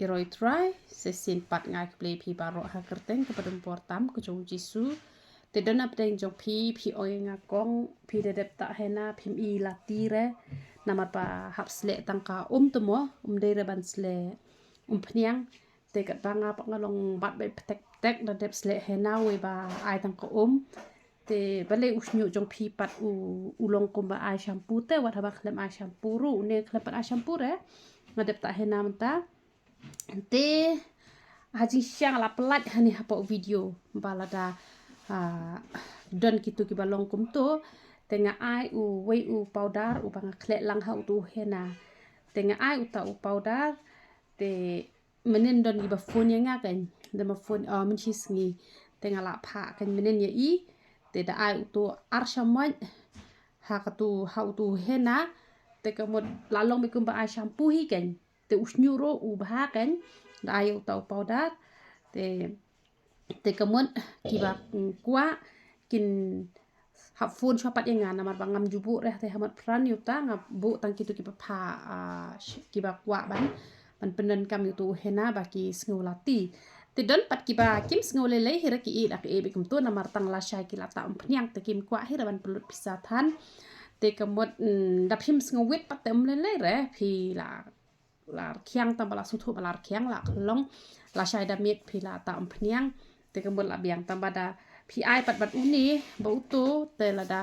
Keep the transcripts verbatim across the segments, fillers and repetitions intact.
Ïaroh Trai, sa shisien pat nga ai khublei phi baroh ha ka kyrteng kaba don bor tam ka jong u Jisu. Te don napdeng jong phi, phi ong ïa nga kong, phi da dep tah henna, phim i lati re. Namar ba hap sleh tang ka um te mo, um dei re ban sleh umphniang. Te katba nga pat nga long bat beit ptek ptek, da dep sleh henna wei ba ai tang ka um. Te balei u shñiuh jong phi pat u, u long kumba ai shampoo te, wat haba khlem ai shampoo ruh, une khlem pat ai shampoo re, nga dep tah henna mynta. Te ha jingshisha nga la pyllait hangne hapoh video ba lada, ah, don kito kiba long kumto, te nga ai uwei u powder uba nga khleh lang ha uto u henna. Te nga ai uta u powder, te mynnin don kiba phone ïa nga keiñ, da ma phone, oh, mynshisngi. Te nga la phah keiñ mynnin ïa i, te da ai uto ar shamoit ha kato, ha uto u henna, te ka mut la long beit kumba ai shampoo hi keiñ. Te u shñiuh ruh u bha keiñ, da ai uta u powder, te, te ka mut kiba, mm, kwah kin hap phone shuwa pat ïa nga, namar ba ngam ju buh re te ha mat pran ïa uta, nga buh tang kito kiba pha, ah, sh-, kiba kwah ban, ban pyndonkam ïa uto u henna ba ki sngew lati. Te don pat kiba kim sngew lei lei hi re ki ïeh la ki ïeh beit kumto, namar tang lashai ki la tah umphniang te kim kwah hi re ban pynlut pisa than. Te ka mut, mm, da phim sngewwit pat te um lei lei re, phi la, la rkhiang tang ba la sngewthuh ba la rkhiang la khlong, lashai da miet phi la tah umphniang. Te ka mut la biang tang ba da phi ai pat bad une ba uto, te lada,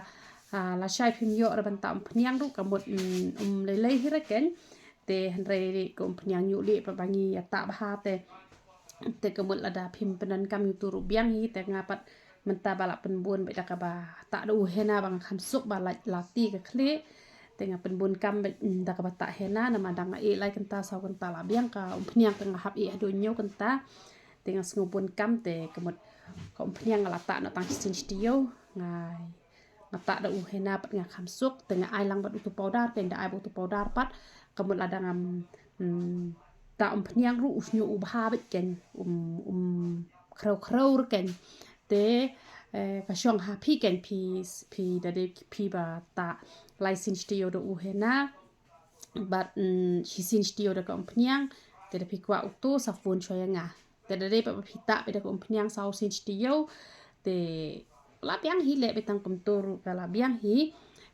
ah, lashai phim ïoh re ban tah umphniang ruh ka mut, mm, um lei lei hi re keiñ. Te hynrei ka umphniang ñiuh lieh pat ba ngi ïa tah bha te. Te ka mut lada phim pyndonkam ïa uto ruh biang hi, te nga pat mynta ba la pynbun beit da kaba tah da u henna ba nga kham suk ba la, lati ka khlieh. Te nga pynbun kam beit, mm, da kaba tah henna, namar dang nga ïeh lai kynta saw kynta la biang ka umphniang, te nga hap ïeh haduh hynñiew kynta. Te nga sngew bun kam, te ka mut ka umphniang nga la tah noh tang shisien shi taïew. Nga, nga tah da u henna pat nga kham suk, te nga ai lang bad uto u powder, te da ai bad uto u powder pat ka mut lada ngam, mm, tah umphniang ruh u shñiuh u bha beit keiñ, um, um khrew khrew re keiñ. Te, eh, ka shong ha phi keiñ, phi, phi da dei phi ba tah lai sien shi taïew da u henna bad, mm, shisien shi taïew da ka umphniang. Te da phi kwah uto sa phone shuwa ïa nga. Te da dei pat ba phi tah beit da ka umphniang saw sien shi taïew, te la biang hi, leh beit tang kumto ruh ka la biang hi.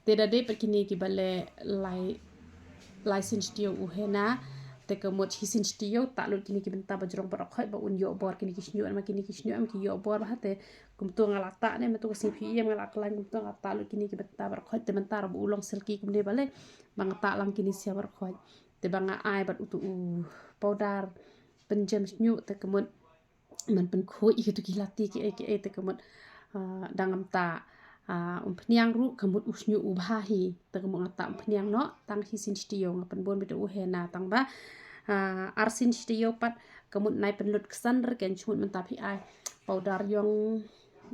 Te da dei pat kine kiba leh lai, lai sien shi taïew u henna, te ka mut shisien shi taïew tah lut kine ki bynta ba jrong baroh khoit ba un ïoh bor kine ki shñiuh, namar kine ki shñiuh em ki ïoh bor bha. Te kumto nga la tah ne, mynta ka sngi phi ïa nga la khlaiñ kumto nga la tah lut kine ki bynta baroh khoit, te mynta ruh ba u long silky kumne balei ba nga tah lang kine sia baroh khoit. Te ba nga ai bad uto u powder pynjem shñiuh, te ka mut man pynkhuid ïa kito ki lati kiei kiei, te ka mut, ah, dang ngam tah, ah, umphniang ruh ka mut u shñiuh u bha hi. Te ka mut nga tah umphniang noh tang shisien shi taïew, nga pynbun beit da u henna tang ba, ah, ar sien shi taïew pat ka mut nai pynlut ksan re keiñ. Shu mut mynta phi ai powder ïong,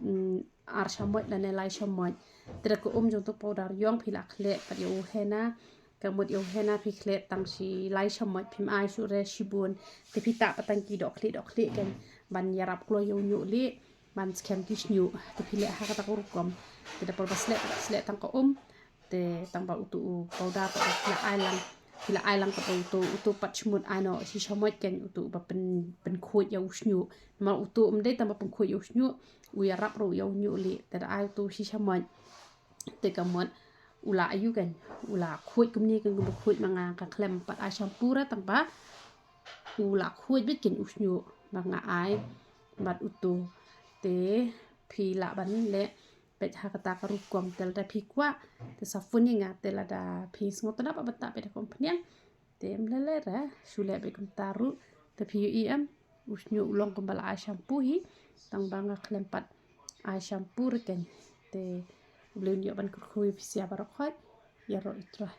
mm, ar shamoit lane lai shamoit. Te da ka um jong uto u powder ïong phi la khleh pat ïa u henna, ka mut ïa u henna phi khleh tang shi lai shamoit, phim ai shuh re shibun. Te phi tah pat tang ki dohkhlieh dohkhlieh keiñ ban ïarap kloi ïa u ñiuh lieh ban skhem ki shñiuh. Te phi leh ha kata ka rukom. Te da por ba sleh, sleh tang ka um, te tang ba uto u powder pat phi la ai lang, phi la ai lang pat uto, uto pat shu mut ai noh shi shamoit keiñ, uto ba pyn, pynkhuid ïa u shñiuh. Namar uto um dei tang ba pynkhuid ïa u shñiuh, u ïarap ruh ïa u ñiuh lieh. Te da ai uto shi shamoit, te ka mut u la ïoh keiñ, u la khuid kumne keiñ, kumba khuid ma nga, ka khlem pat ai shampoo re tang ba u la khuid beit keiñ u shñiuh ba nga ai bad uto. Te phi lah ban leh beit ha kata ka rukom, te lada phi kwah te sa phone ïa nga, te lada phi sngewtynnat ba tah beit da ka umphniang, te em leh leh re, shu leh beit kumta ruh. Te phi ïohi em, u shñiuh u long kumba la ai shampoo hi, tang ba nga khlem pat ai shampoo re keiñ. Te U Blei un ïoh ban kyrkhu ïa phi sia baroh khoit. Ïaroh Trai.